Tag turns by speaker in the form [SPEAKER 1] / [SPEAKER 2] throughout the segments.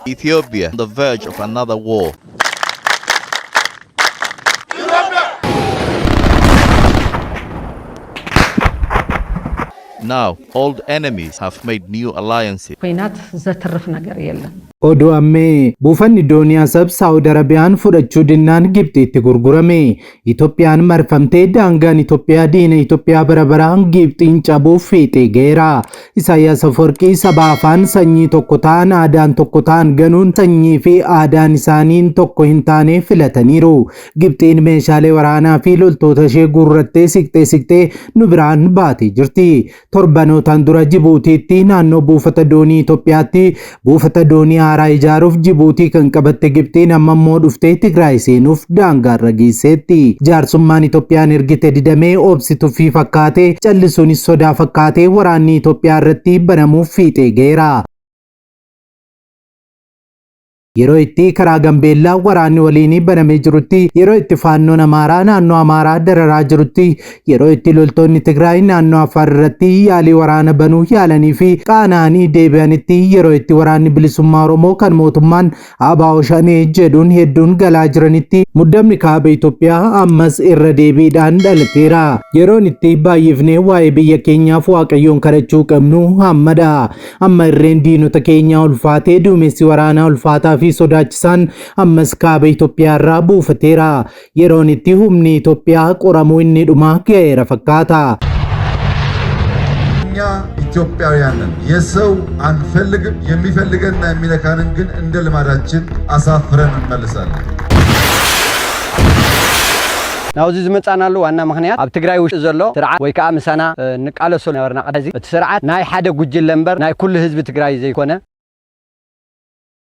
[SPEAKER 1] Ethiopia on the verge of another war. Now, old enemies have made new alliances.
[SPEAKER 2] ኩናት ዘትርፍ ነገር የለም።
[SPEAKER 3] Oduu ammee buufanni doonii Asab Saawud Arabiyaan fudhachuu dinnaan Gibxiitti gurgurame. Itoophiyaan marfamtee daangaan Itoophiyaa diina Itoophiyaa bara baraan Gibxiin cabuuf fiixee ga'eera. Isaayyaas Afawarqii saba afaan sanyii tokko ta'an, aadaan tokko ta'an ganuun sanyii fi aadaan isaaniin tokko hin taane filataniiru. Gibxiin meeshaalee waraanaa fi loltoota ishee guurrattee siqxee siqxee nu biraan baatee jirti. Torbanootaan dura Jibuutiitti naannoo buufata doonii Itoophiyaatti buufata doonii haaraa ijaaruuf Jibuutii kan qabatte Gibxiin amma immoo dhuftee Tigraay seenuuf daangaarra geesseetti. Jaarsummaan Itoophiyaan ergite didamee, obsi tuffii fakkaatee, callisuunis sodaa fakkaatee, waraanni Itoophiyaa irratti banamuuf fiixee ga'eera. Yeroo itti karaa Gambeellaa waraanni waliinii banamee jirutti, yeroo itti Faannoon Amaaraa naannoo Amaaraa dararaa jirutti, yeroo itti loltoonni Tigraay naannoo Affaar irratti yaalii waraana banuu yaalanii fi qaana'anii deebi'anitti, yeroo itti waraanni bilisummaa Oromoo kan mootummaan ABO Shanee jedhuun hedduun galaa jiranitti, muddamni kaaba Itoophiyaa ammas irra deebiidhaan dhalateera. Yeroon itti baay'ifnee waa'ee biyya keenyaaf Waaqayyoon kadhachuu qabnu ammadha. Amma irreen diinota keenyaa ulfaatee, duumessi waraanaa ulfaataa fi sodaachisaan ammas kaaba Itoophiyaa irraa buufateera. Yeroon itti humni Itoophiyaa qoramuu inni dhumaa ga'eera fakkaata.
[SPEAKER 4] እኛ ኢትዮጵያውያን ነን። የሰው አንፈልግም። የሚፈልገንና የሚነካንን ግን እንደ ልማዳችን አሳፍረን እንመልሳለን።
[SPEAKER 5] ናብዚ ዝመፃናሉ ዋና ምክንያት ኣብ ትግራይ ውሽጢ ዘሎ ስርዓት ወይ ከዓ ምሳና ንቃለሶ ነበርና ሕዚ እቲ ስርዓት ናይ ሓደ ጉጅለ እምበር ናይ ኩሉ ህዝቢ ትግራይ ዘይኮነ።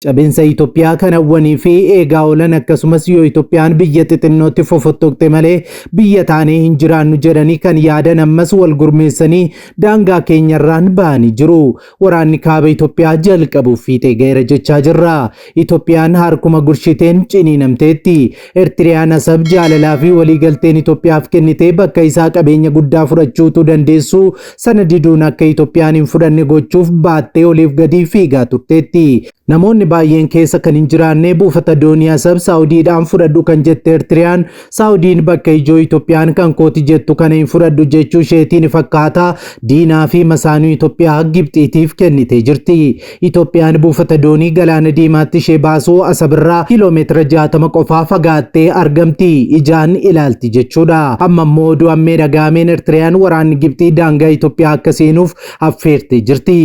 [SPEAKER 3] Cabinsa Itoophiyaa kan hawwanii fi eegaa oolan, akkasumas yoo Itoophiyaan biyya xixinnootti fofottoqxe malee biyya taanee hin jiraannu jedhanii kan yaadan ammas wal gurmeessanii daangaa keenyarraan ba'anii jiru. Waraanni kaaba Itoophiyaa jalqabuuf fiixee ga'eera jechaa jirra. Itoophiyaan harkuma gurshiteen ciniinamteetti. Eertiriyaan Asab jaalalaa fi waliigalteen Itoophiyaaf kennitee bakka isaa qabeenya guddaa fudhachuutu dandeessu sana diduun akka Itoophiyaan hin fudhanne gochuuf baattee oliif gadi fiigaa turteetti. Namoonni baay'een keessa kan hin jiraanne buufata doonii Asab Saawudiidhaan fudhadhu kan jette Eertiriyaan, Saawudiin bakka ijoo Itoophiyaan kan kooti jettu kana hin fudhadhu jechuu isheetiin fakkaata diinaa fi masaanuu Itoophiyaa Gibxiitiif kennitee jirti. Itoophiyaan buufata doonii galaana diimaatti ishee baasuu Asabirraa kiiloomeetira 60 qofaa fagaattee argamti. Ijaan ilaalti jechuudha. Amma immoo oduu ammee dhagaameen Eertiriyaan waraanni Gibxii daangaa Itoophiyaa akka seenuuf affeertee jirti.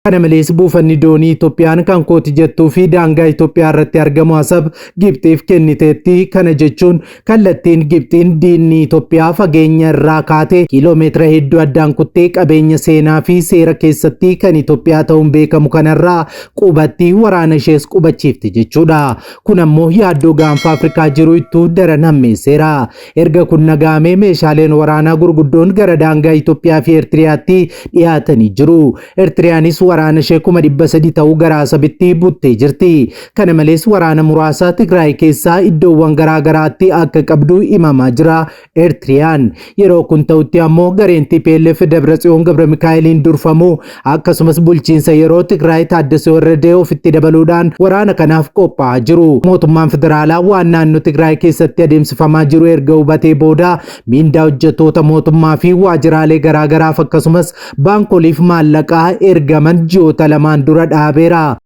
[SPEAKER 3] Kana malees buufanni doonii Itoophiyaan kan kooti jettuu fi daangaa Itoophiyaa irratti argamu Asab Gibxiif kenniteetti. Kana jechuun kallattiin Gibxiin diinni Itoophiyaa fageenya irraa kaatee kiiloomeetira hedduu addaan kuttee qabeenya seenaa fi seera keessatti kan Itoophiyaa ta'uun beekamu kanarraa qubatti waraana ishees qubachiifti jechuudha. Kun ammoo yaaddoo gaanfa Afrikaa jiru ittuu daran hammeesseera. Erga kun nagaamee meeshaaleen waraanaa gurguddoon gara daangaa Itoophiyaa fi Eertiriyaatti dhiyaatanii jiru. Eertiriyaanis waraana ishee 300,000 ta'uu gara Asabitti buttee jirti. Kana malees waraana muraasa Tigraay keessaa iddoowwan garaa garaatti akka qabdu himamaa jira Eertiriyaan. Yeroo kun ta'utti ammoo gareen TPLF Dabratsiyoon Gabra Mikaa'eliin durfamu akkasumas bulchiinsa yeroo Tigraay Taaddasee Warradee ofitti dabaluudhaan waraana kanaaf qophaa'aa jiru. Mootummaan federaalaa waan naannoo Tigraay keessatti adeemsifamaa jiru erga hubatee booda miindaa hojjettoota mootummaa fi waajjiraalee garaagaraaf akkasumas baankoliif maallaqaa ergaman ji'oota lamaan dura dhaabeera.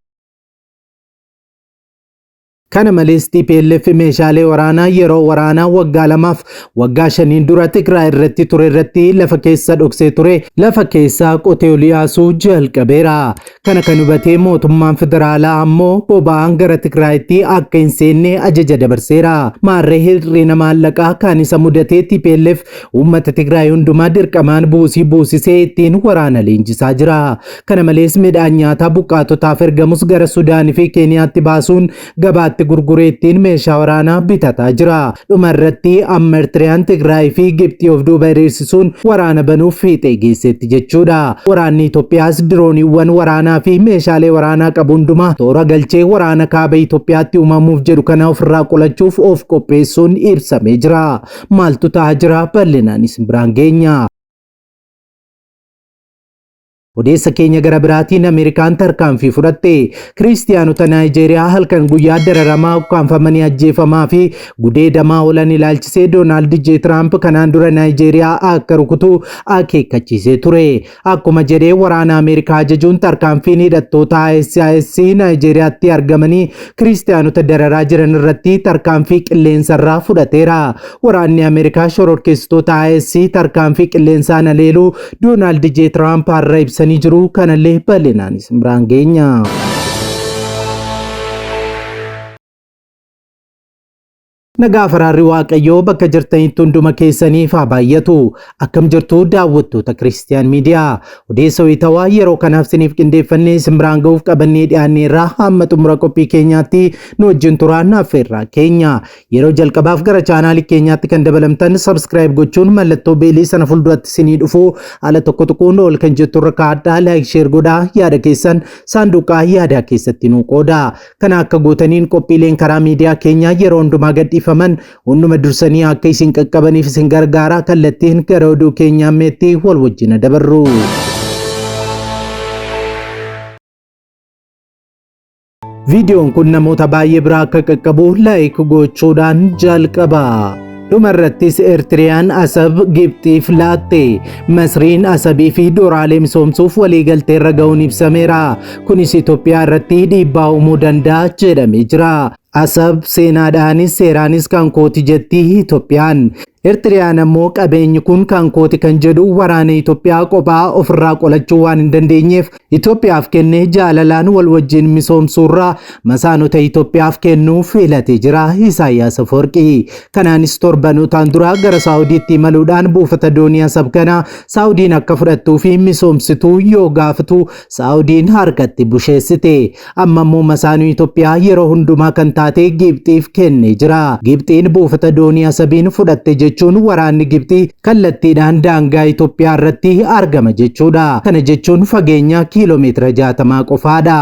[SPEAKER 3] Kana malees TPLF meeshaalee waraanaa yeroo waraanaa waggaa 2f waggaa 5n dura Tigraay irratti ture irratti lafa keessa dhoksee ture lafa keessaa qotee ol yaasuu jalqabeera. Kana kan hubatee mootummaan federaalaa ammoo boba'aan gara Tigraayitti akka hin seenne ajaja dabarseera. Maarree hir'ina maallaqaa kan isa mudatee TPLF uummata Tigraay hundumaa dirqamaan buusii buusisee ittiin waraana leenjisaa jira. Kana malees midhaan nyaataa buqqaatotaaf ergamus gara Sudaanii fi Keeniyaatti baasuun gabaatti gurguree ittiin meeshaa waraanaa bitataa jira. Dhuma irratti amma Eertiriyaan Tigraay fi Gibxii of duuba hiriirsisuun waraana banuuf fiixee geesseetti jechuudha. Waraanni Itoophiyaas dirooniiwwan waraanaa fi meeshaalee waraanaa qabu hundumaa toora galchee waraana kaaba Itoophiyaatti uumamuuf jedhu kana ofirraa qolachuuf of qopheessuun ibsamee jira. Maaltu ta'aa jira? Bal'inaan isin biraan geenya. Odeessa keenya gara biraatiin Ameerikaan tarkaanfii fudhatte. Kiristiyaanota Naayijeeriyaa halkan guyyaa dararamaa, ukkaanfamanii ajjeefamaa fi gudeedamaa oolan ilaalchisee Doonaald J. Tiraamp kanaan dura Naayijeeriyaa akka rukutu akeekkachiisee ture. Akkuma jedhee waraana Ameerikaa ajajuun tarkaanfiin hidhattoota ISIS Naayijeeriyaatti argamanii Kiristiyaanota dararaa jiran irratti tarkaanfii qilleensarraa fudhateera. Waraanni Ameerikaa shororkeessitoota IS tarkaanfii qilleensaan haleeluu Doonaald J. Tiraamp har'a ibsanii jiru. Kanallee bal'inaan isin biraan geenya. Nagaa faraarri Waaqayyoo bakka jirtanitti hunduma keessaniif haa baay'atu. Akkam jirtu, daawwattoota Kiristiyaan Miidiyaa? Odeessa wayitawaa yeroo kanaaf isiniif qindeeffannee isin biraan ga'uuf qabannee dhiyaanne irraa hamma xumura qophii keenyaatti nu wajjin turaan affeerraa keenya. Yeroo jalqabaaf gara chaanaalii keenyaatti kan dabalamtan, subscribe gochuun mallattoo beelii sana fuulduratti isinii dhufu haala tokko tuquun ol kan jettu irra kaa'adhaa. Like, share godhaa, yaada keessan saanduqaa yaadaa keessatti nuu qooda. Kana akka gootaniin qophiileen karaa miidiyaa keenyaa yeroo hundumaa gadhiifaman hunduma dursanii akka isin qaqqabaniif isin gargaara. Kallattiin gara oduu keenyaa ammeetti wal wajjina dabarru. Viidiyoon kun namoota baay'ee biraa akka qaqqabu like gochuudhaan jalqaba. Dhumarrattis Eertiriyaan Asab Gibxiif laatte. Masriin Asabii fi Doraalee misoomsuuf waliigaltee irra ga'uun ibsameera. Kunis Itoophiyaa irratti dhiibbaa uumuu danda'a jedhamee jira. Asab seenaadhaanis seeraanis kan kooti jetti Itoophiyaan. Eertiriyaan ammoo qabeenyi kun kan kooti kan jedhu waraana Itoophiyaa kophaa ofirraa qolachuu waan hin dandeenyeef, Itoophiyaaf kennee jaalalaan wal wajjin misoomsuurraa masaanota Itoophiyaaf kennuu filatee jira Isaayyaas Afawarqii. Kanaanis torbanootaan dura gara Saawudiitti imaluudhaan buufata doonii Asab kana Saawudiin akka fudhattuu fi misoomsituu yoo gaafatu, Saawudiin harkatti busheessite. Amma immoo masaanuu Itoophiyaa yeroo hundumaa kan taate Gibxiif kennee jira. Gibxiin buufata doonii Asabiin fudhatte jechuun waraanni Gibxii kallattiidhaan daangaa Itoophiyaa irratti argama jechuudha. Kana jechuun fageenya kiiloomeetira 60 qofaadha.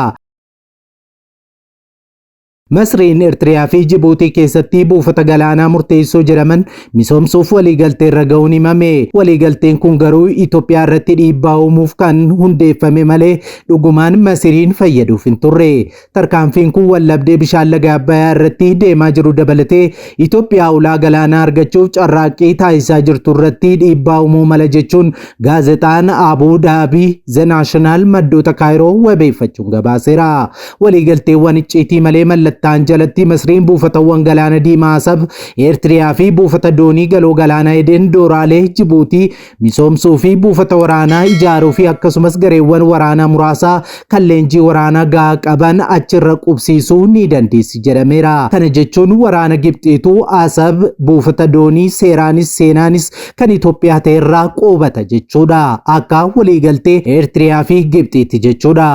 [SPEAKER 3] Masriin Eertiriyaa fi Jibuutii keessatti buufata galaanaa murteessoo jedhaman misoomsuuf waliigaltee irra ga'uun himame. Waliigalteen kun garuu Itoophiyaa irratti dhiibbaa uumuuf kan hundeeffame malee dhugumaan Masriin fayyaduuf hin turre. Tarkaanfiin kun wallabdee bishaan laga Abbayyaa irratti deemaa jiru dabalatee Itoophiyaa ulaa galaanaa argachuuf carraaqqii taasisaa jirtu irratti dhiibbaa uumuu mala jechuun gaazexaan Abuu Daabii The National maddoota Kaayiroo wabeeffachuun gabaaseera. Waliigalteewwan icciitii malee mallattaan jalatti Masriin buufatawwan galaana Diimaa Asab Eertiriyaa fi buufata doonii galoo galaana Eden Dooraalee Jibuutii misoomsuu fi buufata waraanaa ijaaruu fi akkasumas gareewwan waraanaa muraasaa kan leenjii waraanaa gahaa qaban achirra qubsiisuu ni dandeessi jedhameera. Kana jechuun waraana Gibxiitu Asab buufata doonii seeraanis seenaanis kan Itoophiyaa ta'erraa qubata jechuudha. Akka waliigaltee Eertiriyaa fi Gibxiitti jechuudha.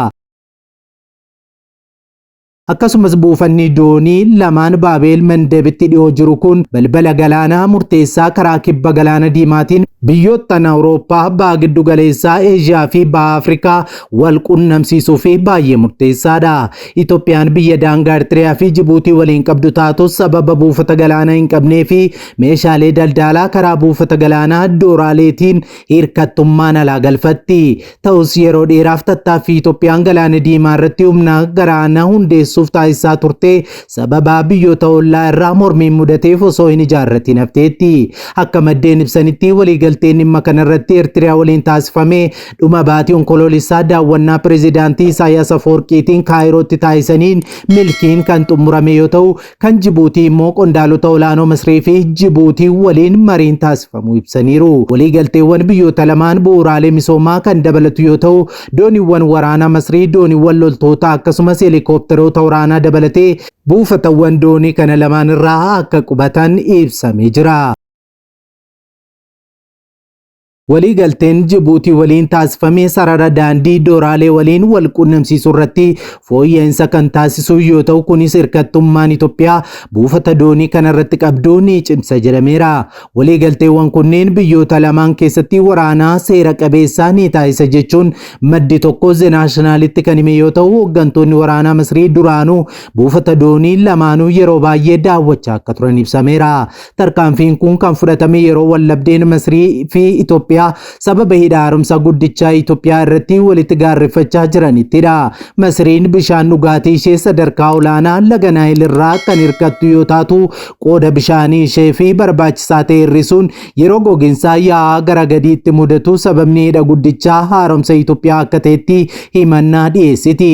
[SPEAKER 3] Akkasumas buufanni doonii lamaan Baabeel Mandebitti dhiyoo jiru kun balbala galaanaa murteessaa karaa kibba galaana Diimaatiin biyyoottan Awurooppaa, baha giddu galeessaa, Eeshiyaa fi baha Afrikaa wal qunnamsiisuu fi baay'ee murteessaadha. Itoophiyaan biyya daangaa Eertiriyaa fi Jibuutii waliin qabdu taatus, sababa buufata galaanaa hin qabnee fi meeshaalee daldalaa karaa buufata galaanaa Dooraaleetiin hirkattummaan alaa galfatti. Ta'us yeroo dheeraaf tattaaffii Itoophiyaan galaana Diimaa irratti humna galaanaa hundeessuuf taasisaa turte sababa biyyoota ollaa irraa mormiin mudateef osoo hin ijaarratin hafteetti. Akka maddeen ibsanitti, waliigalteen dhimma kanarratti Eertiriyaa waliin taasifame dhuma baatii Onkoloolessaa daawwannaa pireezidaantii Isaayyaas Afawarqiitiin Kaayirootti taasisaniin milkiin kan xumurame yoo ta'u, kan Jibuutii immoo qondaalota olaanoo Masrii fi Jibuutii waliin mariin taasifamuu ibsaniiru. Waliigalteewwan biyyoota lamaan bu'uuraalee misoomaa kan dabalatu yoo ta'u, dooniiwwan waraanaa Masrii, dooniiwwan loltootaa akkasumas heelikoopteroota waraanaa dabalatee buufatawwan doonii kana lamaan irraa akka qubatan ibsamee jira. Waliigalteen Jibuutii waliin taasifame sarara daandii Dooraalee waliin wal quunnamsiisuu irratti fooyya'insa kan taasisu yoo ta'u, kunis hirkattummaan Itoophiyaa buufata doonii kana irratti qabdu ni cimsa jedhameera. Waliigalteewwan kunneen biyyoota lamaan keessatti waraanaa seera qabeessaa ni taasisa jechuun maddi tokko The Nationalitti kan hime yoo ta'u, hooggantoonni waraanaa Masrii duraanuu buufata doonii lamaanuu yeroo baay'ee daawwachaa akka turan ibsameera. Tarkaanfiin kun kan fudhatame yeroo wallabdeen Masrii fi Itoophiyaa Itoophiyaa sababa hidha haaromsa guddichaa Itoophiyaa irratti walitti gaarreffachaa jiranittidha. Masriin bishaan dhugaatii ishee sadarkaa olaanaa laga Naayil irraa kan hirkattu yoo taatu, qooda bishaanii ishee fi barbaachisaa ta'e hir'isuun yeroo gogiinsaa yaa'aa gara gadiitti mudatu sababni hidha guddichaa haaromsa Itoophiyaa akka ta'etti himannaa dhiyeessiti.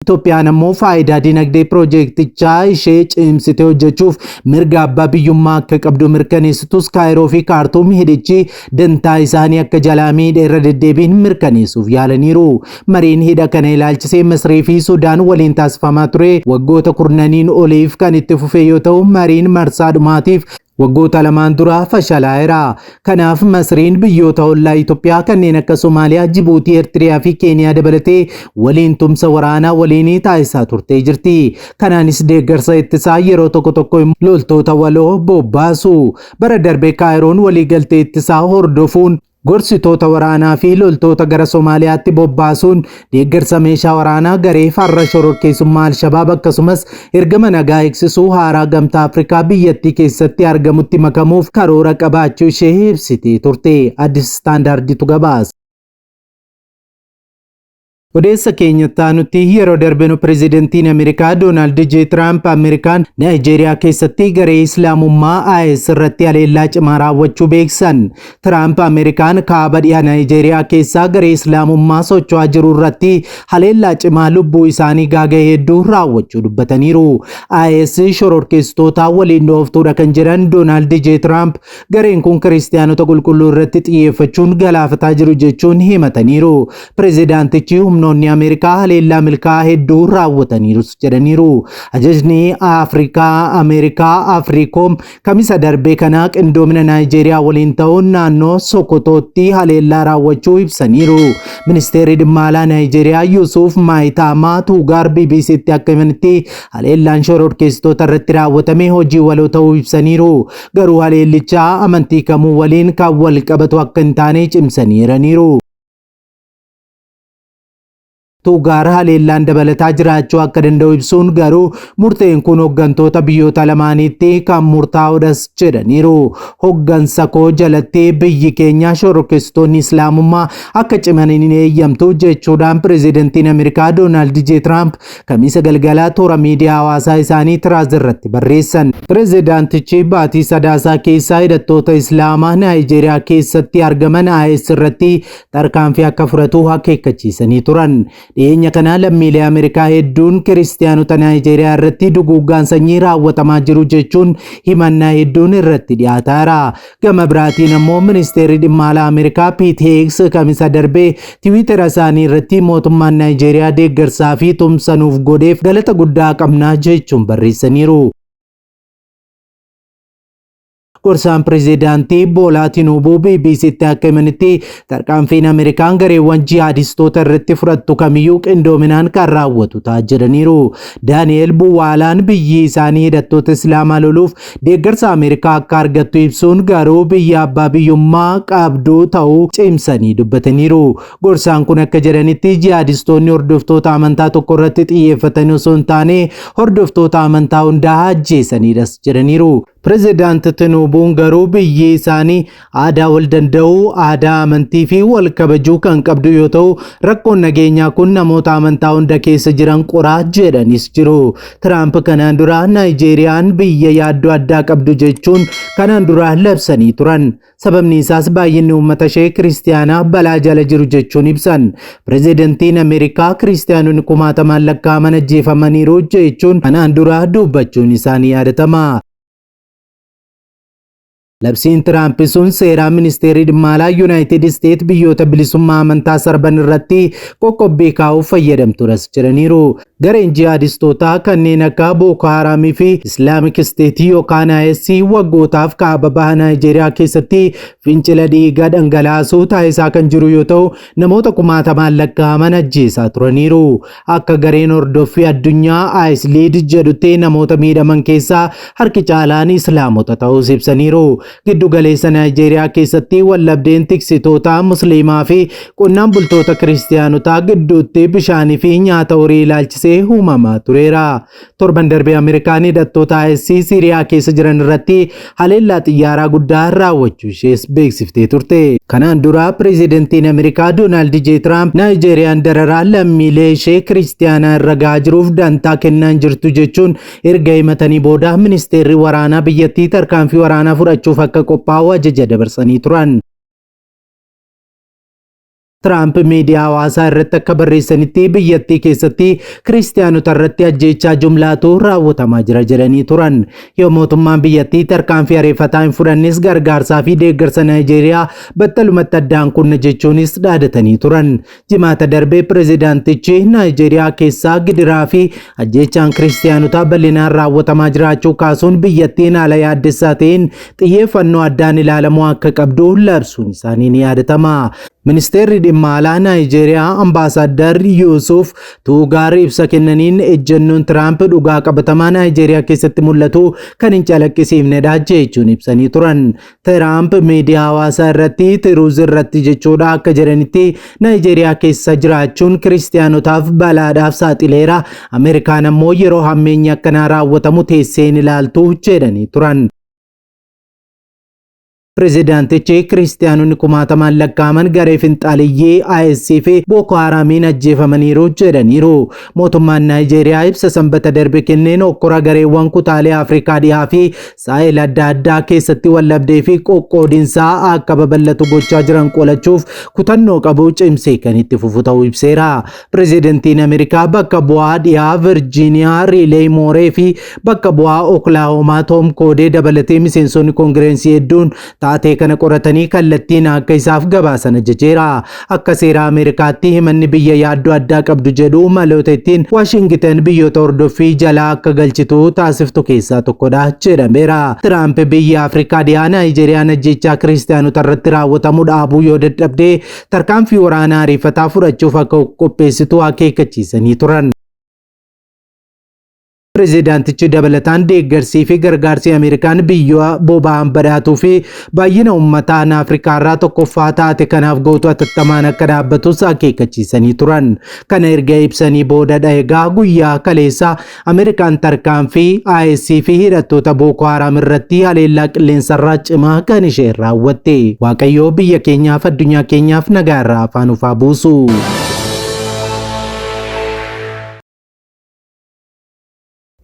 [SPEAKER 3] Itoophiyaan ammoo faayidaa dinagdee piroojeektichaa ishee cimsitee hojjechuuf mirga abbaa biyyummaa akka qabdu mirkaneessitus, Kaayiroo fi Kaartuum hidhichi dantaa isaanii akka jalaa miidhe irra deddeebiin mirkaneessuuf yaalaniiru. Mariin hidha kana ilaalchisee Misrii fi Sudaan waliin taasifamaa ture waggoota kurnaniin oliif kan itti fufe yoo ta'u, mariin marsaa dhumaatiif waggoota 2n dura fashalaa'eera. Kanaaf Masriin biyyoota ollaa Itoophiyaa kanneen akka Somaaliyaa, Jibuutii, Eertiriyaa fi Keeniyaa dabalatee waliin tumsa waraanaa waliin taasisaa turtee jirti. Kanaanis deeggarsa ittisaa, yeroo tokko tokko loltoota waloo bobbaasu. Bara darbe Kaayiroon waliigaltee ittisaa hordofuun gorsitoota waraanaa fi loltoota gara Somaaliyaatti bobbaasuun deeggarsa meeshaa waraanaa garee farra shororkeessummaa Alshabaab, akkasumas ergama nagaa eegsisuu haaraa Gamtaa Afrikaa biyyattii keessatti argamutti makamuuf karoora qabaachuu ishee ibsitee turte. Addis Standarditu gabaase. Odeessa keenyatti aanutti yeroo darbinu, pirezidantiin Ameerikaa Doonaald J. Tiraamp Ameerikaan Naayijeeriyaa keessatti garee Islaamummaa IS irratti haleellaa cimaa raawwachuu beeksisan. Tiraamp Ameerikaan kaaba dhiha Naayijeeriyaa keessaa garee Islaamummaa socho'aa jiru irratti haleellaa cimaa lubbuu isaanii gaaga'e hedduu raawwachuu dubbataniiru. IS shororkeessitoota waliin dhooftuudha kan jedhan Doonaald J. Tiraamp, gareen kun kiristiyaanota qulqulluu irratti xiyyeeffachuun galaafataa jiru jechuun himataniiru. Pirezidaantichi humnoonni Ameerikaa haleellaa milkaa'aa hedduu raawwataniirus jedhaniiru. Ajajni Afrikaa Ameerikaa Afriikoom kamisa darbee kana qindoomina Naayijeeriyaa waliin ta'uun naannoo Sokotootti haleellaa raawwachuu ibsaniiru. Ministeerri dhimma alaa Naayijeeriyaa Yuusuf Maayitaamaa Tuugaar BBCtti akka himanitti, haleellaan shororkeessitoota irratti raawwatame hojii waloo ta'uu ibsaniiru. Garuu haleellichaa amantii kamuu waliin kan wal qabatu akka hin taane cimsaniiraniiru. Tuugaar haleellaan dabalataa jiraachuu akka danda'u ibsuun, garuu murteen kun hooggantoota biyyoota lamaaniitti kan murtaa'udhas jedhaniiru. "Hooggansa koo jalatti biyyi keenya shororkeessitoonni Islaamummaa akka ciman hin eeyyamtu" jechuudhaan pirezidantiin Ameerikaa Doonaald J. Tiraamp Kamiisa galgalaa toora miidiyaa hawaasaa isaanii Truth irratti barreessan. Pirezidaantichi baatii Sadaasaa keessaa hidhattoota Islaamaa Naayijeeriyaa keessatti argaman IS irratti tarkaanfii akka fudhatu akeekkachiisanii turan. Dhiyeenya kana lammiilee Ameerikaa hedduun kiristiyaanota Naayijeeriyaa irratti duguuggaan sanyii raawwatamaa jiru jechuun himannaa hedduun irratti dhiyaataa. Gama biraatiin ammoo ministeerri dhimma alaa Ameerikaa Pete Hegseth kamisa darbee Tiwiitera isaanii irratti mootummaan Naayijeeriyaa deeggarsaa fi tumsa nuuf godheef galata guddaa qabnaa jechuun barreessaniiru. Gorsaan pirezidaantii Boolaa Tinuubuu BBCtti akka himanitti, tarkaanfiin Ameerikaan gareewwan jihaadistoota irratti fudhattu kamiyyuu qindoominaan kan raawwatu ta'a jedhaniiru. Daani'eel Buwaalaan biyyi isaanii hidhattoota Islaamaa loluuf deeggarsa Ameerikaa akka argattu ibsuun, garuu biyya abbaa biyyummaa qabdu ta'uu cimsanii dubbataniiru. Gorsaan kun akka jedhanitti, jihaadistoonni hordoftoota amantaa tokko irratti xiyyeeffatanii osoo hin taane hordoftoota amantaa hundaa ajjeesanidhas jedhaniiru. Pirezidaant Tinubuun garuu biyyi isaanii aadaa wal danda'uu, aadaa amantii fi wal kabajuu kan qabdu yoo ta'u, rakkoon nageenyaa kun namoota amantaa hunda keessa jiran qoraa jedhanis jiru. Tiraamp kanaan dura Naayijeeriyaan biyya yaaddoo addaa qabdu jechuun kanaan dura labsanii turan. Sababni isaas baay'inni uummata ishee kiristiyaanaa balaa jala jiru jechuun ibsan. Pirezidantiin Ameerikaa kiristiyaanonni kumaatamaan lakkaa'aman ajjeefamaniiru jechuun kanaan dura dubbachuun isaanii yaadatama. Labsiin Tiraamp sun seeraa ministeerri dhimma alaa Yuunaayitid Isteet biyyoota bilisummaa amantaa sarban irratti qoqqobbii kaa'uuf fayyadamtuudhas jedhaniiru. Gareen jihaadistootaa kanneen akka Boko Haramii fi Islamic State yookaan IS waggootaaf kaaba baha Naayijeeriyaa keessatti fincila dhiiga dhangalaasuu taasisaa kan jiru yoo ta'u, namoota kumaatamaan lakkaa'aman ajjeesaa turaniiru. Akka gareen hordoffii addunyaa ISLead jedhutti, namoota miidhaman keessaa harki caalaan Islaamota ta'uus ibsaniiru. Giddu galeessa Naayijeeriyaa keessatti wallabdeen tiksitoota Musliimaa fi qonnaan bultoota Kiristiyaanotaa gidduutti bishaanii fi nyaata horii ilaalchisee uumamaa tureera. Torban darbe Ameerikaan hidhattoota IS Siiriyaa keessa jiran irratti haleellaa xiyyaaraa guddaa raawwachuu ishees beeksiftee turte. Kanaan dura pireezidantiin Ameerikaa Doonaald J. Tiraamp Naayijeeriyaan dararaa lammiilee ishee Kiristiyaanaa irra gahaa jiruuf dantaa kennaa hin jirtu jechuun erga himatanii booda ministeerri waraanaa biyyattii tarkaanfii waraanaa fudhachuuf akka qophaa'u ajaja dabarsanii turan. Tiraamp miidiyaa hawaasaa irratti akka barreessanitti biyyattii keessatti Kiristiyaanota irratti ajjeechaa jumlaatu raawwatamaa jira jedhanii turan. Yoo mootummaan biyyattii tarkaanfii ariifataa hin fudhannes gargaarsaa fi deeggarsa Naayijeeriyaa battalumatti addaan kunna jechuunis dhaadatanii turan. Jimaata darbee pireezidaantichi Naayijeeriyaa keessaa gidiraa fi ajjeechaan Kiristiyaanotaa bal'inaan raawwatamaa jiraachuu kaasuun biyyattiin haala yaaddessaa ta'een xiyyeeffannoo addaan ilaalamuu akka qabdu labsuun isaanii ni yaadatama. Ministeerri dhimma alaa Naayijeeriyaa Ambaasaaddar Yuusuf Tuugaar ibsa kennaniin ejjennoon Tiraamp dhugaa qabatamaa Naayijeeriyaa keessatti mul'atu kan hin calaqqisiifnedha jechuun ibsanii turan. Tiraamp miidiyaa hawaasaa irratti Tiruuz irratti jechuudha akka jedhanitti Naayijeeriyaa keessa jiraachuun Kiristiyaanotaaf balaadhaaf saaxileera. Ameerikaan ammoo yeroo hammeenyi akkanaa raawwatamu teessee hin ilaaltu jedhanii turan. Pireezidaantichi Kiristiyaanonni kumaatamaan lakkaa'aman garee finxaaliyyii IS fi Boko Haramiin ajjeefamaniiru jedhaniiru. Mootummaan Naayijeeriyaa ibsa Sanbata darbe kenneen hokkora gareewwan kutaalee Afrikaa dhihaa fi Saahel adda addaa keessatti wallabdee fi qoqqoodinsaa akka babal'atu gochaa jiran qolachuuf kutannoo qabu cimsee kan itti fufu ta'uu ibseera. Pireezidantiin Ameerikaa bakka bu'aa dhihaa Virjiiniyaa Riileey Mooree fi bakka bu'aa Oklaahomaa Toom Koodee dabalatee miseensonni koongireensii hedduun taatee kana qoratanii kallattiin akka isaaf gabaasan ajajeera. Akka seera Ameerikaatti himanni biyya yaaddoo addaa qabdu jedhu maloota ittiin Waashingitan biyyoota hordoffii jalaa akka galchitu taasiftu keessaa tokkodha jedhameera. Tiraamp biyya Afrikaa dhihaa Naayijeeriyaan ajjeechaa Kiristiyaanota irratti raawwatamu dhaabuu yoo dadhabde tarkaanfii waraanaa ariifataa fudhachuuf akka qopheessitu akeekkachiisanii turan. Pireezidaantichi dabalataan deeggarsii fi gargaarsi Ameerikaan biyya boba'aan badhaatuu fi baay'ina uummataan Afrikaa irraa tokkoffaa taate kanaaf gootu atattamaan akka dhaabbatus akeekkachiisanii turan. Kana erga ibsanii boodadha egaa guyyaa kaleessaa Ameerikaan tarkaanfii IS fi hidhattoota Boko Haram irratti haleellaa qilleensarraa cimaa kan isheen raawwatte. Waaqayyoo biyya keenyaaf addunyaa keenyaaf nagaa irraa afaan ufaa buusu.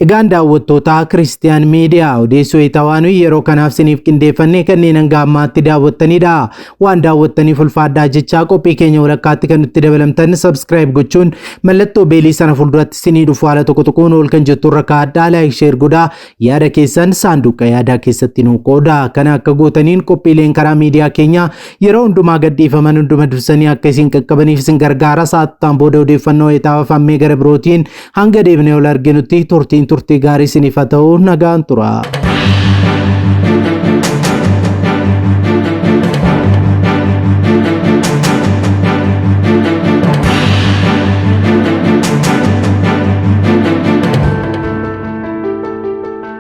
[SPEAKER 3] Egaan daawwattoota Kiristiyaan Miidiyaa odeessoo Itawaanuu yeroo kanaaf siniif qindeeffannee kanneen hanga ammaatti daawwattanidha. Waan daawwattaniif ulfaadhaa jechaa qophii keenya walakkaatti kan nutti dabalamtan subscribe gochuun mallattoo beelii sana fuulduratti sinii dhufu haala tokko tokkoon ol kan jettu irra kaa'adhaa like share godhaa yaada keessan saanduqa yaadaa keessatti nuu qooda. Kana akka gootaniin qophiileen karaa miidiyaa keenyaa yeroo hundumaa gadhiifaman hunduma dursanii akka isin qaqqabaniif isin gargaara. Sa'aataan booda odeeffannoo itaawaa fammee gara birootiin hanga deebinee ol arginutti turtiin turtii gaarii isiniif haa ta'u nagaan tura.